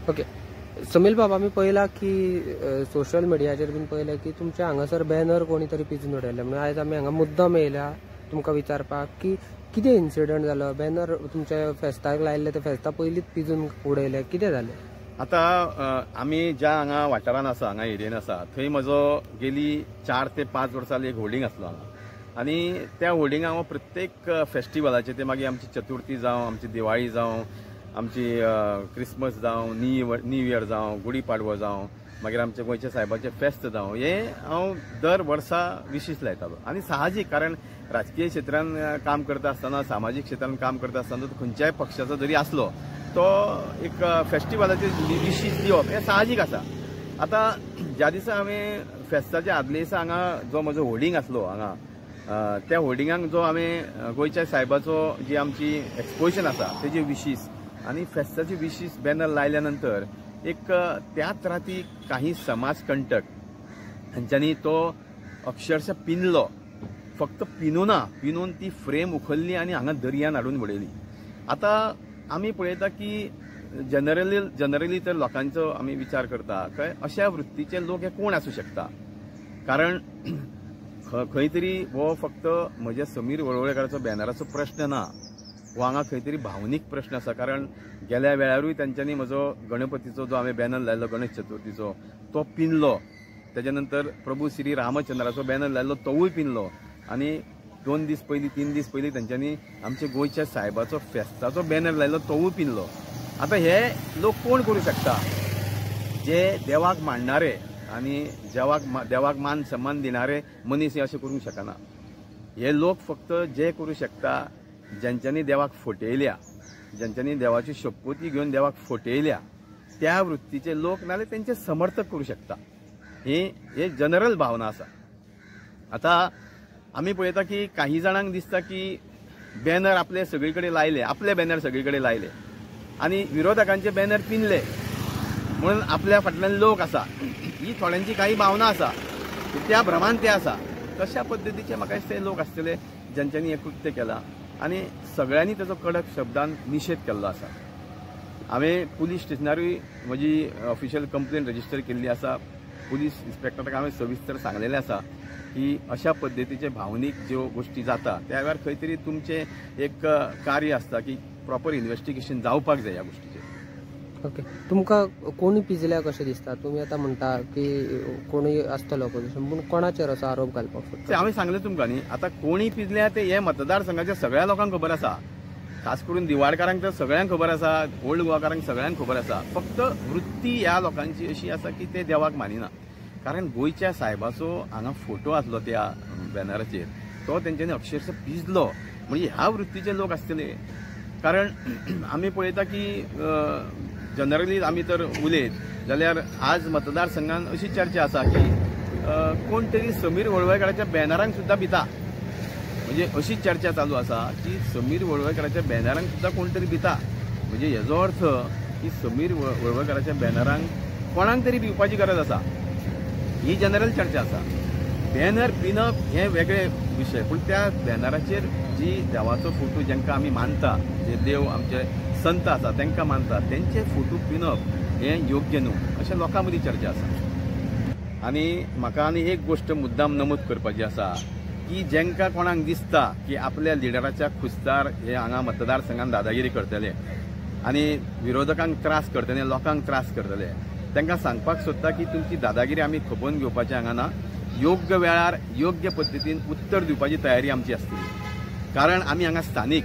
Okay समील बाब, आमी पळयला की सोशल मिडियाचेर बीन पळयलें की तुमच्या हांगासर बॅनर कोणी तरी पिजून उडयले, म्हणून आयज आमी हांगा मुद्दम येयल्या तुमकां विचारपाक की कितें इन्सिडंट जालो, बॅनर तुमच्या फेस्ताक लायिल्ले ते फेस्ता पयलींच पिजून उडयले, कितें जालें? आतां आमी ज्या हांगा वाठारान आसा, हांगा एरियेन आसा, थंय म्हजो गेली 4 ते 5 वर्सां एक होर्डिंग आसलो हांगा, आनी त्या होर्डिंगाक हांव प्रत्येक फेस्टिवलाचे, ते मागीर आमची चतुर्थी जावं, आमची दिवाळी जावं, आमची क्रिसमस जावं, न्यू इयर जावं, गुडी पाडवो जावं, मागीर आमच्या गोंयच्या सायबाचें फेस्त जावं, हें हांव दर वर्सा विशीस लायतालो. आनी साहजीक, कारण राजकीय क्षेत्रान काम करता आसतना, सामाजीक क्षेत्रान काम करता आसतना खंयच्याय पक्षाचो जरी आसलो तो एक फेस्टिवलाचे विशीस दिवप हें साहजीक आसा. आतां ज्या दिसा हांवें फेस्ताच्या आदल्या दिसा हांगा जो म्हजो होर्डिंग आसलो हांगा, त्या होर्डिंगाक जो हांवें गोंयच्या सायबाचो जी आमची एक्सपोजिशन आसा तेजे विशीस आनी फेस्ताचे विशीस बॅनर लायल्या नंतर एक त्याच राती काही समाजकंटक हांच्यांनी तो अक्षरशः पिनलो. फक्त पिनूना, पिनून ती फ्रेम उखल्ली आनी हांगा दर्यान हाडून उडयली. आतां आमी पळयता की जनरली तर लोकांचो आमी विचार करता काय अशा वृत्तीचे लोक हे कोण आसूं शकता, कारण खंय तरी हो फक्त म्हज्या समीर वळवळेकाराचो बॅनराचो प्रश्न ना, हो हांगा खंय तरी भावनीक प्रश्न आसा. कारण गेल्या वेळारूय तांच्यांनी म्हजो गणपतीचो जो हांवें बॅनर लायलो गणेश चतुर्थीचो तो पिनलो, तेच्या नंतर प्रभू श्री रामचंद्राचो बॅनर लायलो तोवूय पिनलो, आनी 2 दीस पयलीं 3 दीस पयलीं तांच्यांनी आमच्या गोंयच्या सायबाचो फेस्ताचो बॅनर लायलो तोवूय पिनलो. आतां हे लोक कोण करूं शकता? जे देवाक मांडणारे आनी देवाक मान सन्मान दिणारे मनीस हे अशें करूंक शकना. हे लोक फक्त जे करूं शकता ज्यांच्यांनी देवाक फटयल्या, ज्यांच्यांनी देवाची शपथी घेवन देवाक फटयल्या त्या वृत्तीचे लोक नाल्यार तेंचे समर्थक करूं शकता. ही जनरल भावना आसा. आतां आमी पळयता की काही जाणांक दिसता की बॅनर आपले सगळे कडेन लायले, आपले बॅनर सगळे कडेन लायले आनी विरोधकांचे बॅनर पिनले म्हणून आपल्या फाटल्यान लोक आसा, ही थोड्यांची काही भावना आसा, त्या भ्रमान ते आसा. तशा पद्दतीचे म्हाका दिसता ते लोक आसतले ज्यांच्यांनी हें कृत्य केलां आनी सगळ्यांनी ताचो कडक शब्दान निशेध केल्लो आसा. हांवें पुलीस स्टेशनारूय म्हजी ऑफिशियल कंप्लेन रजिस्टर केल्ली आसा. पुलीस इन्स्पेक्टराक हांवें सविस्तर सांगलेलें आसा की अशा पद्दतीचे भावनीक ज्यो गोश्टी जाता त्या वेळार खंय तरी तुमचें एक कार्य आसता की प्रॉपर इन्वेस्टिगेशन जावपाक जाय ह्या गोश्टीचेर. ओके, तुमकां कोणी पिजल्या कशें दिसता? तुमी आतां म्हणटा की कोणूय आसतलो ऑपोजिशन, पूण कोणाचेर असो आरोप घालपाक सोदता? हांवें सांगलें तुमकां न्ही, आतां कोणी पिजल्या ते हे मतदारसंघाच्या सगळ्या लोकांक खबर आसा, खास करून दिवाडकारांक तर सगळ्यांक खबर आसा, ओल्ड गोवाकारांक सगळ्यांक खबर आसा. फक्त वृत्ती ह्या लोकांची अशी आसा की ते देवाक मानिना, कारण गोंयच्या सायबाचो हांगा फोटो आसलो त्या बॅनराचेर, तो तेंच्यांनी अक्षरशः पिजलो. म्हणजे ह्या वृत्तीचे लोक आसतले. कारण आमी पळयता की जनरली आमी तर उलयत जाल्यार आज मतदारसंघान अशी चर्चा आसा की कोण तरी समीर वळवळेकाराच्या बॅनरांक सुद्दां भिता, म्हणजे अशी चर्चा चालू आसा की समीर वळवळेकाराच्या बॅनरांक सुद्दां कोण तरी भिता. म्हणजे हेजो अर्थ की समीर वळवळेकाराच्या बॅनरांक कोणाक तरी भिवपाची गरज आसा, ही जनरल चर्चा आसा. बॅनर पिनप हे वेगळे विशय, पूण त्या बॅनराचेर जी देवाचो फोटो जांकां आमी मानता, जे देव आमचे संत आसा तांकां मानता, तेंचे फोटो पिनप हें योग्य न्हू अशें लोकां मदीं चर्चा आसा. आनी म्हाका आनी एक गोश्ट मुद्दाम नमूद करपाची आसा की जांकां कोणाक दिसता की आपल्या लिडराच्या खुस्तार हे हांगा मतदारसंघान दादागिरी करतले आनी विरोधकांक त्रास करतले, लोकांक त्रास करतले, तांकां सांगपाक सोदता की तुमची दादागिरी आमी खपोवन घेवपाची हांगा ना. योग्य वेळार योग्य पद्दतीन उत्तर दिवपाची तयारी आमची आसतली, कारण आमी हांगा स्थानीक,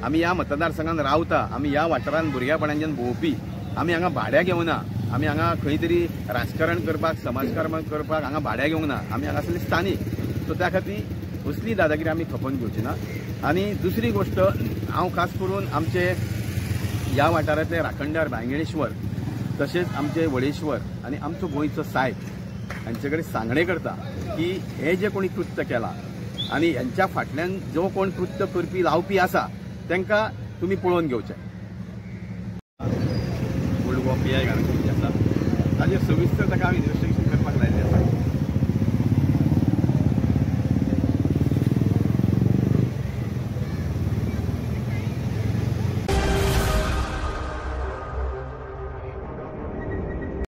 आमी ह्या मतदारसंघान रावता, आमी ह्या वाठारान भुरग्यापणाच्यान भोंवपी, आमी हांगा भाड्याक घेवना, आमी हांगा खंय तरी राजकारण करपाक, समाजकारण करपाक हांगा भाड्याक घेवंक ना, आमी हांगासरले स्थानीक. सो त्या खातीर असली दादागिरी आमी खपोवन घेवची ना. आनी दुसरी गोश्ट, हांव खास करून आमचे ह्या वाठारांतले राखणदार बांगेश्वर, तशेंच आमचे वडेश्वर आनी आमचो गोंयचो सायब हांचे कडेन सांगणें करता की हे जे कोणी कृत्य केलां आनी ह्यांच्या फाटल्यान जो कोण कृत्य करपी लावपी आसा तांकां तुमी पळोवन घेवचें. ओल्ड गोवा पी I घालून आसा ताजेर सविस्तर ताका हांव इन्वेस्टिगेशन